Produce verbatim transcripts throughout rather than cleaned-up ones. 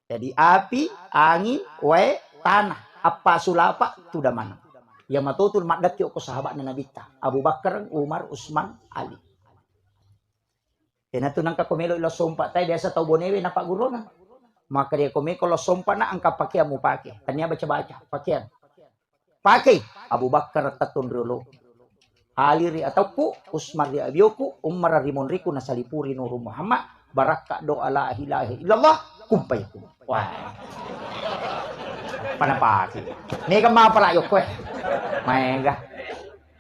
Jadi api, angin, wae, tanah, appa sulapa, tuda maneng. Iya matotu maddekki okko sahaba'na Nabitta, Abu Bakar, Umar, Usman, Ali. Iyanatu nangka ko melo lo sompa tai biasa tau Bonewe napagguruna. Maka dia ko meko lo sompa na engka pakeang mupake. Tania baca-baca pakeang. Pakei Abu Bakar tatton riolo. Ali ri ataukku, Usman ri abioku, Umar ri monriku nasalipuri Nuru Muhammad, barakka doa la ilaha illallah, kumpai ku. Wah. Pada pake. Mega mapala yokko eh. Maega.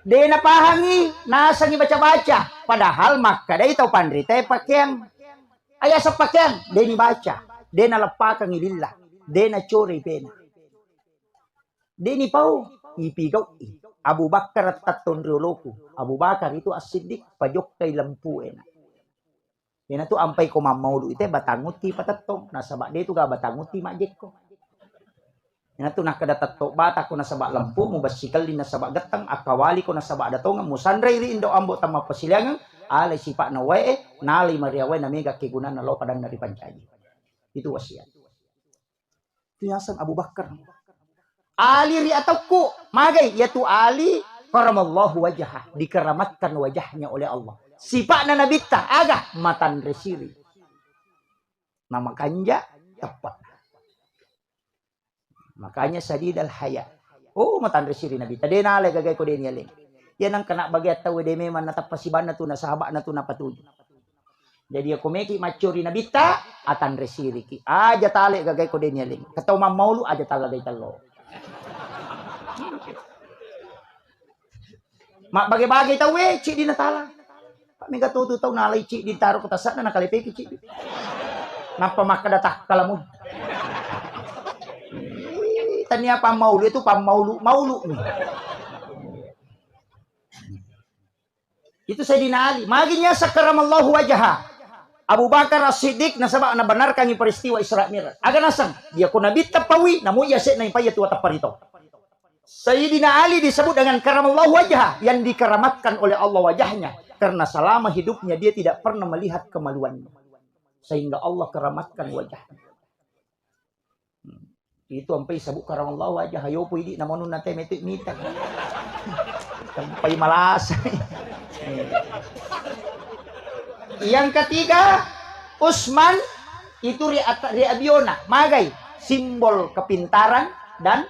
De napahangi, nasengi baca-baca. Padahal makkedai tau panritae pakeang. Ayasa pakeang, de nibaca. De naleppakengi lillah. De nacorei pena. De nipau, ipigau'i. Abu Bakar tatton rioloku. Abu Bakar itu As-Siddiq, pajokkai lempu ena. Iyanatu ampai ko mammaulu ite batang utti patettong, nasaba de tu ga batang utti majjekko. Iyanatu nakkeda tetto bata ko nasaba lempu, mubessikelli nasaba getteng, akkawali ko nasaba ada tongeng, musanrei ri indo ambo tammappasiliangeng, alai sipa'na wae, nalai mariawae namega kegunanna lao padanna ripancaji. Itu wasiat. Itu yaseng Abu Bakar. Ali ri ataukku, magai, yaitu Ali karamallahu wajhah, dikeramatkan wajahnya oleh Allah. Sipa'na Nabitta, aga? Matanre siri. Nama kanja, tepat. Makanya sadidal haya. Oh, matanre siri Nabitta. De nalai gagai ko de nialeng. Iya nang kena bagian tau de memang natappa sibanna tu na sahaba'na tu napatuju. Jadi, iya ko meki maccori Nabitta, atanre siriki. Aja tale gagai ko de nialeng. Ketau mammaulu, aja talagai tello. Mabbage-bage tauwe, ciddi natala. Pak mega totu tau nalai ciddi taro ko tasanna nakalepeki ciddi. Nappa makkeda takkalamu. Ih, tania pammaulu itu pammaulu-maulu nih. Itu Sayyidina Ali. Magi nyaseng karamallahu wajha. Abu Bakar As-Siddiq nasaba nabenarkangi peristiwa Isra Mi'raj. Aga naseng, dia ko Nabi teppawi, namu iya sekna ipaya tua tepparito. Sayyidina Ali disebut dengan karamallahu wajha, yang dikeramatkan oleh Allah wajahnya. Karena selama hidupnya dia tidak pernah melihat kemaluannya. Sehingga Allah keramatkan wajahnya. Hmm. Itu ampai sabuk karamallahu wajah, hayopo idi namonun nate metu mita. Sampai malasa. Yang ketiga, Usman itu ri ata-, ri abiona, magai simbol kepintaran dan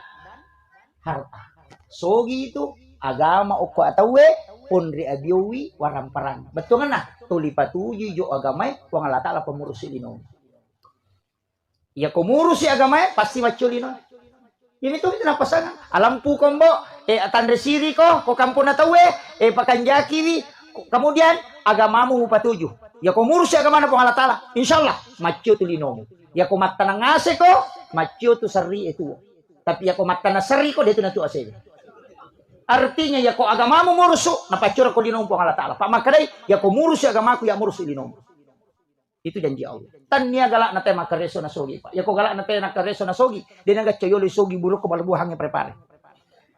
harta. Sogi itu agama okko atauwe pun ri abiowi waramparang. Bettuanna tuli patuju jo agamae Puang Allah Taala pengurus lino. Iya ko murusi agamae, pasti macculino. Ini tuh itu napasangan. Alampu kombo, eh, tanre siri ko, ko kampung na tauwe, eh, pakanjakiwi. Ko-, kemudian agamamu mupatuju. Iya ko murusi agamana Puang Allah Taala, insyaallah maccio tu linomu. Iya ko mattanang ase ko, maccio tu serri e tuo. Tapi iya ko mattanang serri ko, de tu natu ase. Artinya iya ko agamamu murusu, napaccura ko linomu Puang Allah Taala. Pak makkedai, iya ko murusi agamaku, iya murusi linomu. Itu janji Allah. Tania galak nate makkareso nasogi, Pak. Iya ko galak nate nakkareso nasogi, de nagacca yolo sogi buruk ko malebu hange prepare.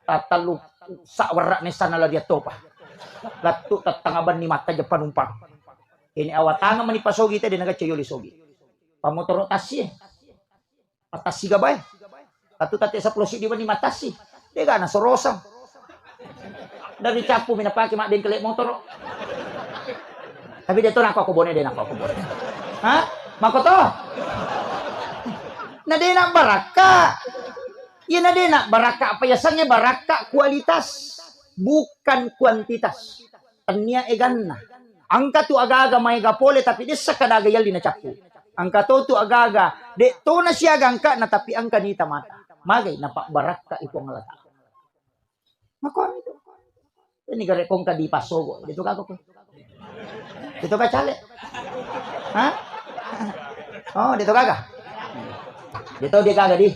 Tatallu sawerra nessana la diattopa. Lattu tattanga banni matta jeppa numpang. Ini awatanga mani pasogi te de nagacca yolo sogi. Pamotoro tassi e. Patassi gabae. Tatu tate seppulo siddi wenni matassi. Dega na sorosang. Dari cappu mina pake mabbengkele motoro. Tapi de to nako aku bone, de nako aku bone. Hah? Makoto? Na de na barakka. Iya na de na barakka, apa yasengnge barakka kualitas, bukan kuantitas. Tennia eganna. Engka tu agaga maega pole tapi dessa kadaga yalli nacappu. Engka to tu agaga de to nasiaga engkana tapi engka nita mata. Magai napabbarakka i Puang Allah Taala. Makkuami tu. Ini gare kongka di pasogo. De to gaga ko. De to gaga cale. Hah? Oh, de to gaga. De to de gaga di.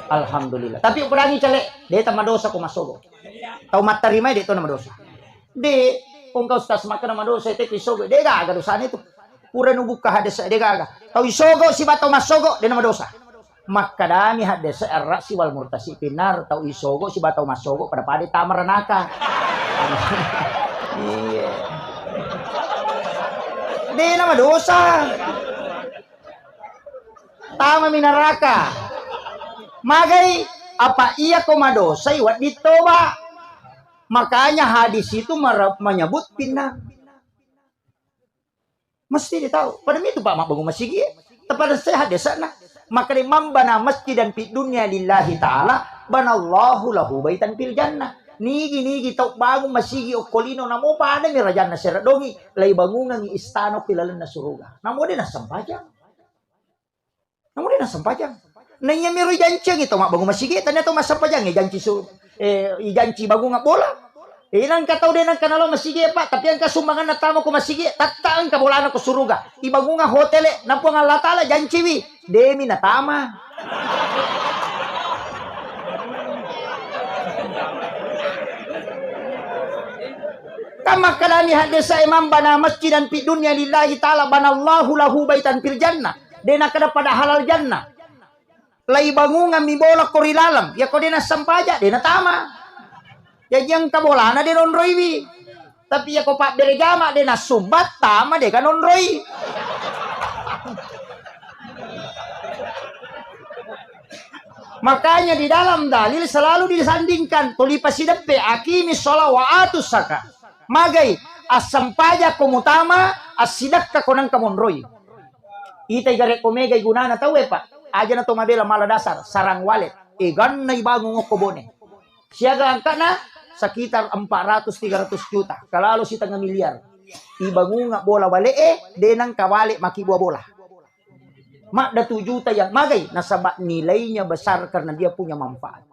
Alhamdulillah. Tapi uperangi cale, de tamadosa ko masogo. Tau mattarima de to namadosa. De, engka ustaz makkeda madosa, te isogo, de gaga dosana itu. Pura nubukka hadis de gaga. Tau isogo siba tau massogo, de namadosa. Makkedami hadis arra siwal murtasi pinnar, tau isogo siba tau massogo pada-pada tama ranaka. Iya. De namadosa. Tamami neraka. Magai, apa iya ko madosai wedding toba. Makanya hadis itu mere-, menyebut pinna. Mesti dia tahu. Pada itu Pak mabbangun masigi. Pada sehat desa na. Maka di mambana masjid dan fid dunya lillahi ta'ala, banallahu lahu baitan fil jannah. Nigi-nigi tau bangun masigi okkolino, namo pada mi rajanna seredongi, lai bangungangi istana ki lalenna suruga. Namo de nassempajang. Namo de nassempajang. Naiya miro ijanciangi tau mabbangun masigi, tania tau massempajangi janci su-, eh, ijanci bangunga bola. Eh, nangka tau de nangka nalo masigi, Pak, tapi engka sumbanganna tama ko masigi, tatta engka bolana ko suruga. Ibangunga hotele, na Puang Allah Ta'ala janciwi. Demi natama. Kan makkedani haddesa, "Man bana masjidan fid dunya lillahi ta'ala banallahu lahu baitan fil jannah." De nakkeda pada halal jannah. Lai bangungammi bola ko ri laleng, yako de nassempaja, de natama. Jaji engka bolana de nonroiwi. Tapi yako pabbere jama de nassumbat, tama de kanonroi. Makanya di dalam dalil selalu disandingkan, tuli pasideppe, "Aqimi sholat wa atus zakat." Magai, assempajako mutama, assidekka ko nengka monroi. Itai gare ko megai gunana tauwe, Pak. Aja na to mabela mala dasar, sarang walet. Eganna ibangung okko Bone. Siaga angkana sekitar empat ratus tiga ratus juta. Kalalo sitengnga miliar. Ibangunga bola wale e, de nengka wale makkibua bola. Madda tu juta yang magai, nasaba nilainya besar karena dia punya manfaat.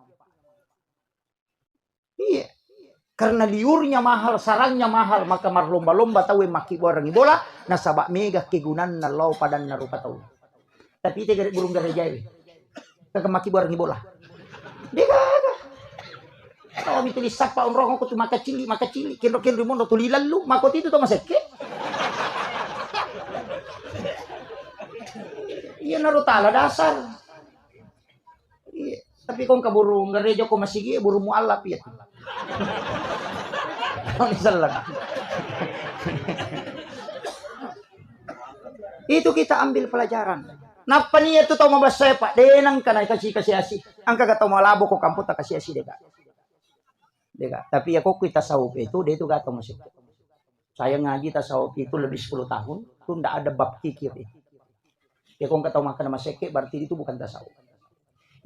Iya. Karena liurnya mahal, sarangnya mahal, maka marlomba-lomba tau yang makkibuarangi bola, nasaba mega kegunanna lao padanna rupa tau. Tapi itu gare burung gereja ini. Kagak makkibuarangi bola. Dia kagak. Tau mi tulis sapa onrong aku tu makacili, makacili, kenro-kenro mono tuli lalu, mako itu tau masekke. Iya, naruh tala dasar. Iya, tapi kong ka burung gereja ko masigi, burung mualaf ya. Kong diselang. Itu kita ambil pelajaran. Nappa ni itu tau mabassa, Pak, de nengka na kasi-kasi asi. Angka ga tau malabo ko kampung ta kasi asi dega. Dega. Tapi ya kok kita saup itu, de itu ga tau masigi. Saya ngaji tasawuf itu lebih sepuluh tahun, itu ndak ada bab kikir itu. Ya, kong kata makan masekke, berarti itu bukan tasawuf.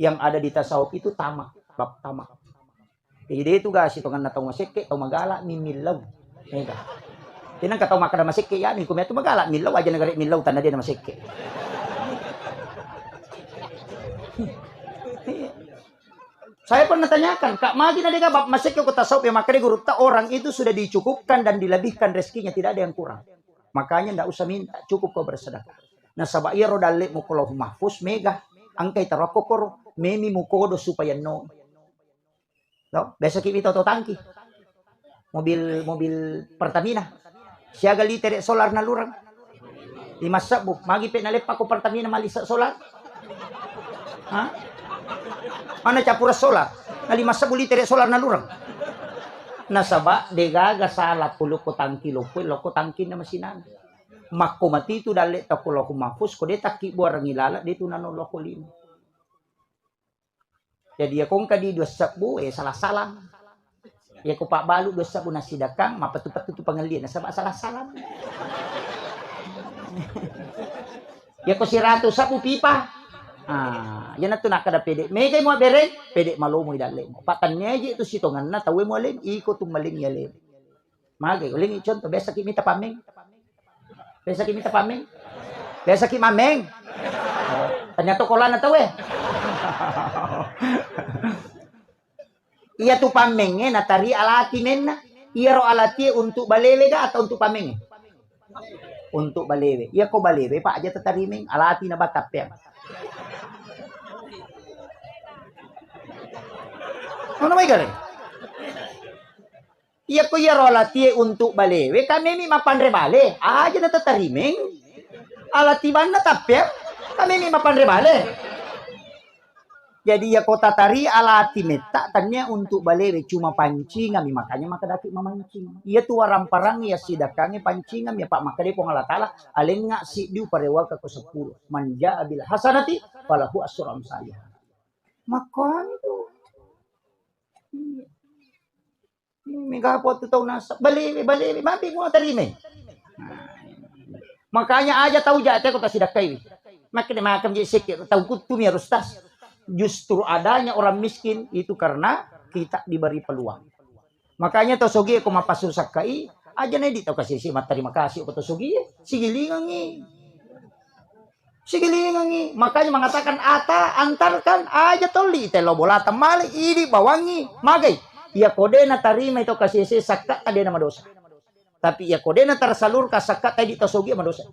Yang ada di tasawuf itu tamak, bab tamak. Jadi itu ga sitonganna tau masekke, tau magala, mimillau. Ega. Tenang kata makan masekke ya, ni kumatu magala, millau aja negara millau, tanda dia masekke. Saya pernah tanyakan, Kak, magi na dega bab masekke ko tasawuf ya, makanya guru ta, orang itu sudah dicukupkan dan dilebihkan rezekinya, tidak ada yang kurang. Makanya ndak usah minta, cukup kau bersedekah. Nasaba iyaro dalle mu ko Lauh Mahfuz mega, angkai tarokko koro, memi mukodo supaya no. Lo, biasa ki mito to tangki. Mobil, mobil Pertamina. Siaga litere solar nalureng? Lima sebbu. Magi pe naleppa ko Pertamina malisa solar? Ha? Mana capura solar? Na lima sebbu litere solar nalureng. Nasaba degaga sala pulukko tangki loppo, lokko tangkinna masinana. Makko matitu dalle takko Lauh Mahfuz, ko de takki buarengi lala, de tu nano lokko lino. Jadi, ya kongka di dua sebbu, eh, salah-salah. Ya ko pabbalu dua sebbu nassidekang, mapettu-pettu tu pangelli, nasaba salah-salah. Ya ko siratu sebbu pipa. Ah, ya natu nakkeda pede. Mega mo bereng, pede malomo i dalle. Patannya aja itu sitonganna, tawe mo aleng, iko tu maleng ya le. Mage, ulengi contoh, biasa ki mita pameng. Biasa ki mita pameng. Biasa ki mameng. Ternyata kolana tau eh. Iya tu pameng eh, natari alati menna. Iya ro alati untuk balewe ga atau untuk pameng? Untuk balewe. Iya ko balewe, Pak, aja tetari meng, alati na batappeang. Mana mai gare? Iya ko iyaro alatie untuk balewe, kamemi mapanre bale, aja na tatarimeng. Alati banna tappea, kamemi mapanre bale. Jadi, iya kota tari alati metta, tania untuk balewe, cuma pancingami, makanya makkedaki mamancing. Iya tu waramparang iya sidakkangi pancingami, apa makkedai Puang Allah Taala, alengnga siddi uparewaka ko seppulo. Man jaa bil hasanati falahu asyru amsalih. Makkuantu. Mega apa tu tau nasa, balewe, balewe, mapi mua tarimai. Makanya aja tau jate ko tasidakkai. Makkeda makam je sekki tau kuttu mi harus tas. Justru adanya orang miskin itu karena kita diberi peluang. Makanya tau sogie ko mappasusakkai, aja nedi tau kasih matterima kasih ko tau sogie, sigilingangi. Sigilingangi. Makanya mengatakan, "Ata, antarkan aja tolli telo bolata male idi bawangi." Magai. Iya ko de natarimai tau kasih sakka ta de na madosa. Tapi iya ko de natarsalurka sakka ta idi tau sogie madosa.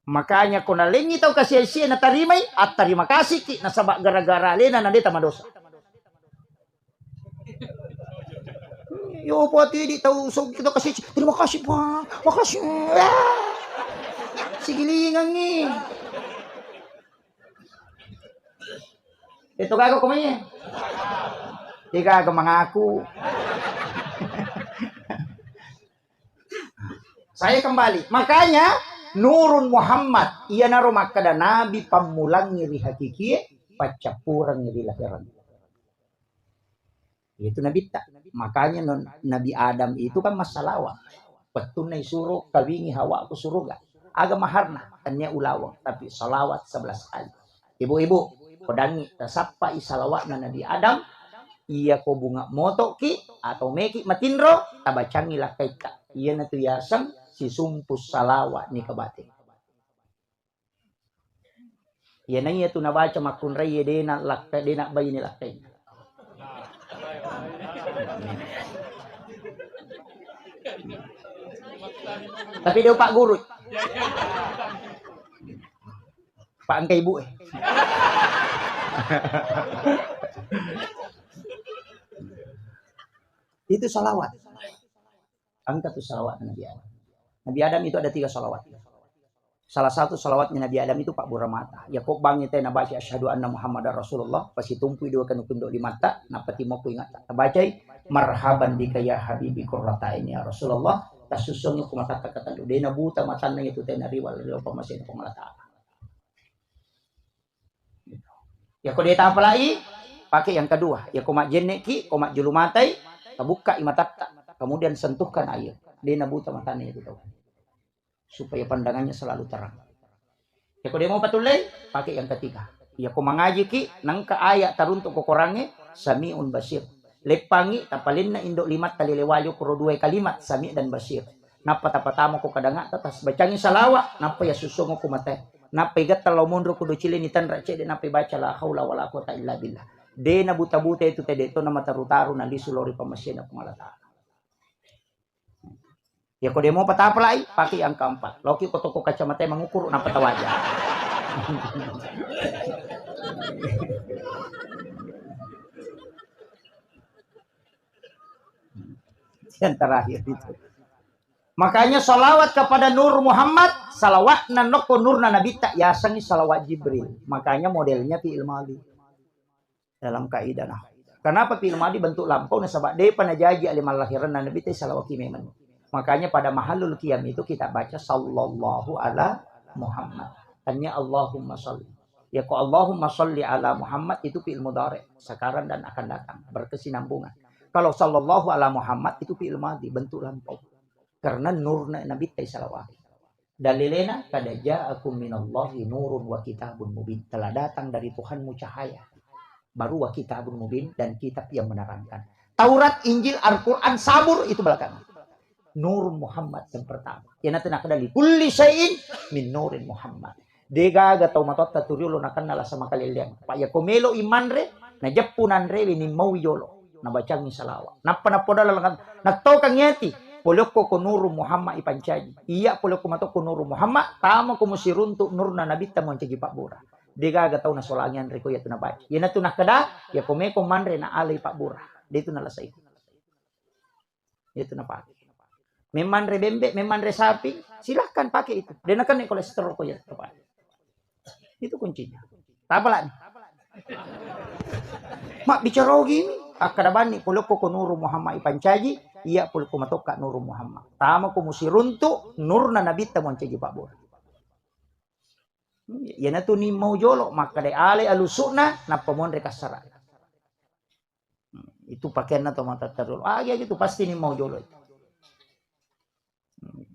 Makanya ko nalengi tau kasih natarimai, attarima kasihki nasaba gara-gara alena na de ta madosa. Yo, pati di tau sogi kita kasih, "Terima kasih, Pak. Makasih." Ah. Sigilingangi. Itu kagak komanya. Tiga ke mengaku. Saya kembali. Makanya Nurun Muhammad, iyanaro makkeda nabi pammulangi ri hakikie, paccappurengi ri lahereng. Itu nabitta. Makanya non, Nabi Adam itu kan massalawat. Pettunna isuro kawingi Hawa ku suruga. Aga maharna? Tania ulaweng, tapi salawat sebelas kali. Ibu-ibu, kodangi tasappai salawatna Nabi Adam, iya ko bunga motoki atau meki matinro, tabacangi lakkaikka. Iyanatu yaseng sisumpu salawat ni kabate. Iya naiya tu nabaca makkunrai, de na lakka, de na baine lakkaina. Tapi de Pak Guru. Pak engka ibu eh. Itu salawat. Engka tu salawat Nabi Adam. Nabi Adam itu ada tiga salawat. Salah satu salawatnya Nabi Adam itu pabbura mata. Iya ko bangngi te nabaca asyhadu anna Muhammadar Rasulullah, pasitumpui dua kanu kundo limatta, nappa timokku ingatta. Tabacai, "Marhaban bika ya habibi qurrata aini ya Rasulullah." Tasussungi ku matatta katellu. De nabuta matanna itu te nariwa ri pammasena Puang Allah Taala. Iya ko de tapalai, pakai yang kedua. Iya ko majjenneki, ko majjulu matai, tabukkai matatta, kemudian sentuhkan air. De nabuta matanna itu tau. Supaya pandangannya selalu terang. Iya ko de mau patullei, pakai yang ketiga. Iya ko mangajiki, nengka ayat taruntuk ko Korangnge, Samiun Basir. Leppangi, tapalenna indo limatta lelewali okoro dua kalimat, Sami dan Basir. Nappa tapatama ko kadangata, tasbacangi salawa, nappa iya sussongo ko matae. Nappa igetta lao monro ko docile ni tanra cedde, nappa ibaca la haula wala quwata illa billah. De nabuta-buta itu tede to namataru-taru nalisu lao ri pammasena Puang Allah Taala. Iya ko de mau patapalai, pakai yang keempat. Laoki ko toko kacamata mangukuru, nappa tawaja. Yang terakhir itu. Makanya salawat kepada Nur Muhammad, salawatna nokko nurna Nabitta, yasengngi salawat Jibril. Makanya modelnya fi'il madhi. Dalam kaidah nahwu. Kenapa fi'il madhi bentuk lampau? Nasaba depa najaji ale mallahiranna Nabi te salawaki memang. Makanya pada mahallul qiyam itu kita baca sallallahu ala Muhammad. Tania Allahumma salli. Iya ko Allahumma salli ala Muhammad itu fi'il mudhari, sekarang dan akan datang, berkesinambungan. Kalau sallallahu ala Muhammad itu fi'il madhi, bentuk lampau. Karena nurna Nabi te salawaki. Dalilena, "Qad ja'akum minallahi nurun wa kitabun mubin." Telah datang dari Tuhanmu cahaya. Baru wa kitabun mubin, dan kitab yang menerangkan. Taurat, Injil, Al-Quran, Sabur, itu belakang. Nurun Muhammad yang pertama. Iyanatu nakkeda, "Li kulli syai'in min nurin Muhammad." De gaga tau matoatta tu riolo nakenna lasa makalelleang. Apa iya ko melo i manre, najeppu nanrewe ni mau yolo. Nabacangi salawa. Nappa nappoda laleng, nattokangi ati. Pole okko ko Nuru Muhammad ipancaji. Iya pole okko matokko Nuru Muhammad, tama ko musiruntuk nurna Nabitta moncaji pabbura. De gaga tau nasolangi anre ko iya tu nabaca. Iyanatu nakkeda, iya ko meko manre na alai pabbura. De tu nalasaiko. Iya tu napake. Memmanre bembe, memmanre sapi, silahkan pakai itu. De nakenna kolesterol ko iya tu pakai. Itu kuncinya. Tapalani. Mabbicara ogi mi, akkada banni polokko ko Nuru Muhammad ipancaji, iya polokko matokka Nuru Muhammad. Tama ko musiruntu nurna nabitta moncaji pabbura. Iyanatu nimmau jolo, makkada ale alusukna, nappa monre kassara. Itu pakaianna to matatta dulu. Agi-agi itu pasti nimmau jolo itu.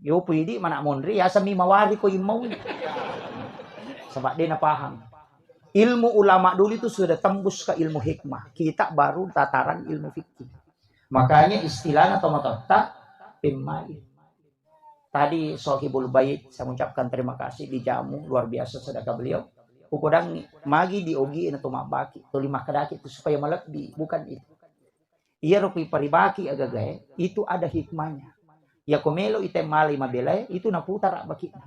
Yo pidi mana monri, ya sami mawari ko immau. Sebab dia napaham. Ilmu ulama dulu itu sudah tembus ke ilmu hikmah. Kita baru tataran ilmu fikih. Makanya istilahnya to matatta pemmali. Tadi Sohibul Bait, saya mengucapkan terima kasih di jamu, luar biasa sedekah beliau. Kukodangi, magi di ogi na to mabbaki, tuli makkedaki itu supaya melebbi, bukan itu. Iyaro kui paribaki agagae, itu ada hikmahnya. Ya ko melo ite malai mabelae, itu naputara bakina.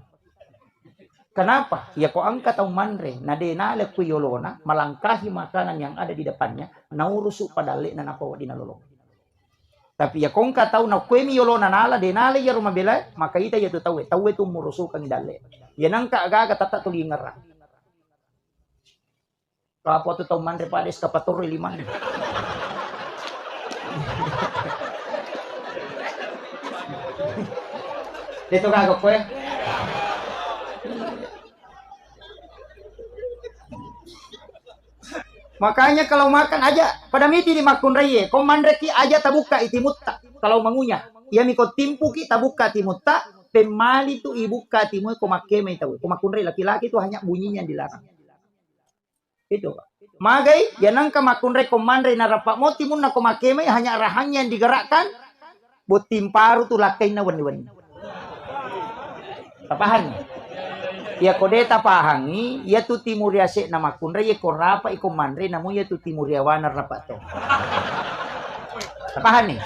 Kenapa? Ya ko engka tau manre, na de nale ku yolona, melangkahi makanan yang ada di depannya, naurusu padalle na napawa di nalolong. Tapi ya kongka tau naukkuemi yolona nala, de nala iyaro mabela, maka ita iya tu tauwe, tauwe tu murusukangi dalle. Ya nangka agaga tata tu lingerang. Kapo tu tau manre pada eskapator lima. Itu kagak kue. Makanya kalau makan aja, pada miti di makkunraiye, ko manreki aja tabukka itimutta. Kalau mangunya, iya miko timpuki tabukka timutta, pemmali tu ibukka timue ko makkemai tau. Ko makkunrai laki-laki itu hanya bunyinya yang dilarang. Itu. Magai, ya nangka makkunrai ko manre narappa mo timunna ko makkemai hanya rahangnya yang digerakkan, Botting paru tu lakkainna wenni-wenni. Tapahanni? Iya ko de tapahangi, iya tu timuri ase'na makkunrai, iya ko rapa iko manre, namu iya tu timuri awana rapa to. Tapahanni?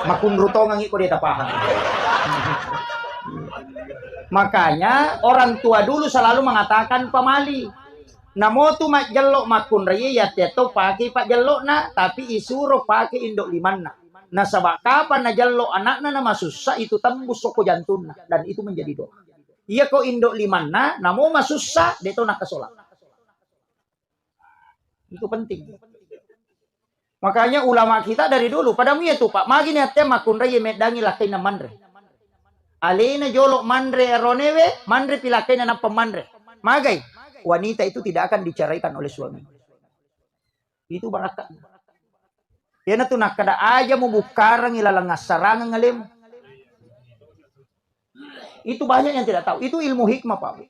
Makunru tongangi ko de tapahang. Makanya orang tua dulu selalu mengatakan pamali. Namo tu majjello makkunrai, iya tiatto pake pajjello'na, tapi isuro pake indo limanna. Nasaba kapang najello anakna namasussa, itu tembus soko jantunna dan itu menjadi doa. Iya ko indo limanna namo masussa, de to nakasola. Itu penting. Makanya ulama kita dari dulu pada mui tu Pak, magi ni atte makkunrai meddangi lakkainna manre. Alena jolo manre aronewe, manre pi lakkainna nappa manre. Magai? Wanita itu tidak akan diceraikan oleh suami. Itu barakka. Iyanatu nakkeda aja mubukkarangi laleng assarangeng alemu. Itu banyak yang tidak tahu. Itu ilmu hikmah, Pak Bu.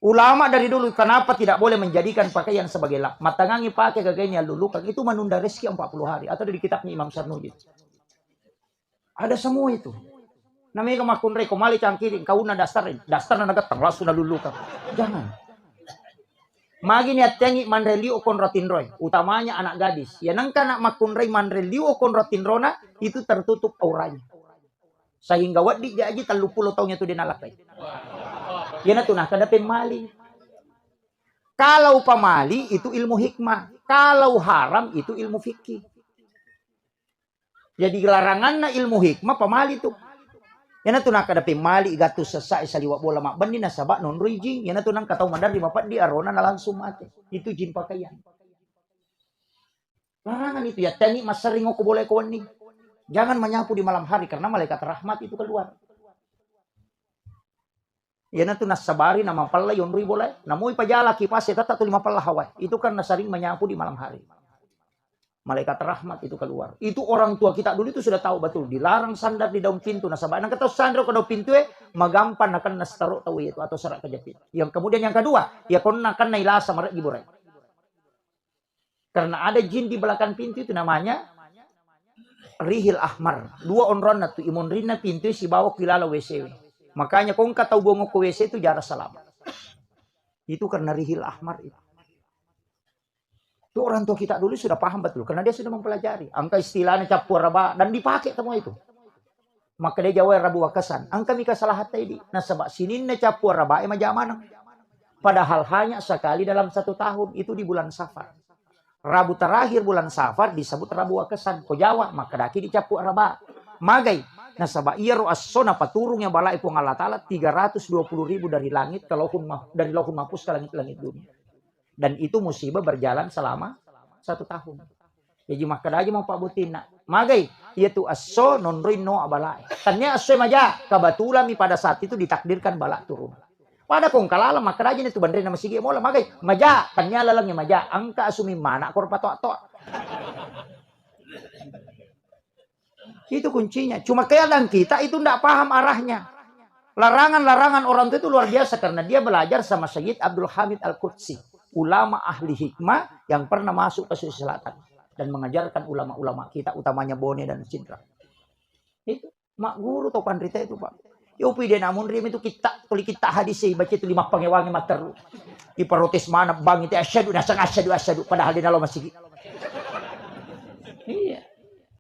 Ulama dari dulu kenapa tidak boleh menjadikan pakaian sebagai lap? Matangangi pakai gagaini allulukan. Itu menunda rezeki empat puluh hari. Atau di kitabnya Imam Sarnuji. Ada semua itu. Namanya makkunrai ko mali cangkiri, kauna daster, daster na nagettang, langsung nalulukan. Jangan. Magi ni attengi manre liu konro tinroe, utamanya anak gadis. Ya nengka anak makkunrai manre liu konro tinrona, itu tertutup auranya. Sehingga wedding jaji tellu pulo taunnya tu dia nalakai. Yana tu nah kada pemali. Kalau pamali itu ilmu hikmah, kalau haram itu ilmu fikih. Jadi laranganna ilmu hikmah pamali tu. Yana tu nakkeda pemmali gattu sessa saliwa bola mabbenni nasaba nonroi jing. Yana tu nangka tau maderri mapeddi arona na langsung mate. Itu jin pakaian. Larangan itu ya, teni massering ko bola ko wenni. Jangan menyapu di malam hari karena malaikat rahmat itu keluar. Iyanatu nassabari namapella yonroi bolae. Namoi pajala kipase tetta tuli mapella hawae. Itu karena sering menyapu di malam hari. Malaikat rahmat itu keluar. Itu orang tua kita dulu itu sudah tahu betul. Dilarang sandar di daun pintu. Nasaba nangka tau sandar ke daun pintu e, magampang nakenna setaro tau itu atau serak kejepit. Yang kemudian yang kedua, ya konna kenna ilasa marek jiburai. Karena ada jin di belakang pintu itu namanya rihil ahmar. Dua onronna tu imonrinna pintu sibawa kilala W C W. Makanya kongka tau bongok ke W C itu jarang selamat. Itu karena rihil ahmar itu. Itu orang tua kita dulu sudah paham betul karena dia sudah mempelajari. Angka istilahnya cappua raba dan dipakai semua itu. Makkedai Jawa Rabu Wakasan, engka mika salah hatta idi. Nasaba sininna cappua rabae maja maneng. Padahal hanya sekali dalam satu tahun, itu di bulan Safar. Rabu terakhir bulan Safar disebut Rabu Wakasan. Ko Jawa, makkedaki di cappua raba. Magai, nasaba iyaro esso napaturung ya balae Puang Allah Taala tiga ratus dua puluh ribu dari langit ke lauhun mah-, dari lauhun mahfuz ke langit-langit dunia. Dan itu musibah berjalan selama satu tahun. Jadi makkeda aja mau Pak Butinna. Magai, iya tu esso nonroi no abalae. Tania esso maja, kebetulan mi pada saat itu ditakdirkan bala turun. Pada kong kalala makkeda aja tu banrena masigi mola magai. Maja, tania lalengnya maja. Engka asumi mana kor patoa-toa. Itu kuncinya. Cuma kadang kita itu ndak paham arahnya. Larangan-larangan orang tua itu luar biasa karena dia belajar sama Sayyid Abdul Hamid Al-Qudsi, ulama ahli hikmah yang pernah masuk ke Sulawesi Selatan dan mengajarkan ulama-ulama kita, utamanya Bone dan Sidrap. Itu magguru tau panrita itu, Pak. Yopi dia namun rim itu kita, tuli kita hadis sih baca itu lima pangewangi materu. Diprotes mana bang itu asyhadu nasang asyhadu asyhadu padahal dia nalo masigi.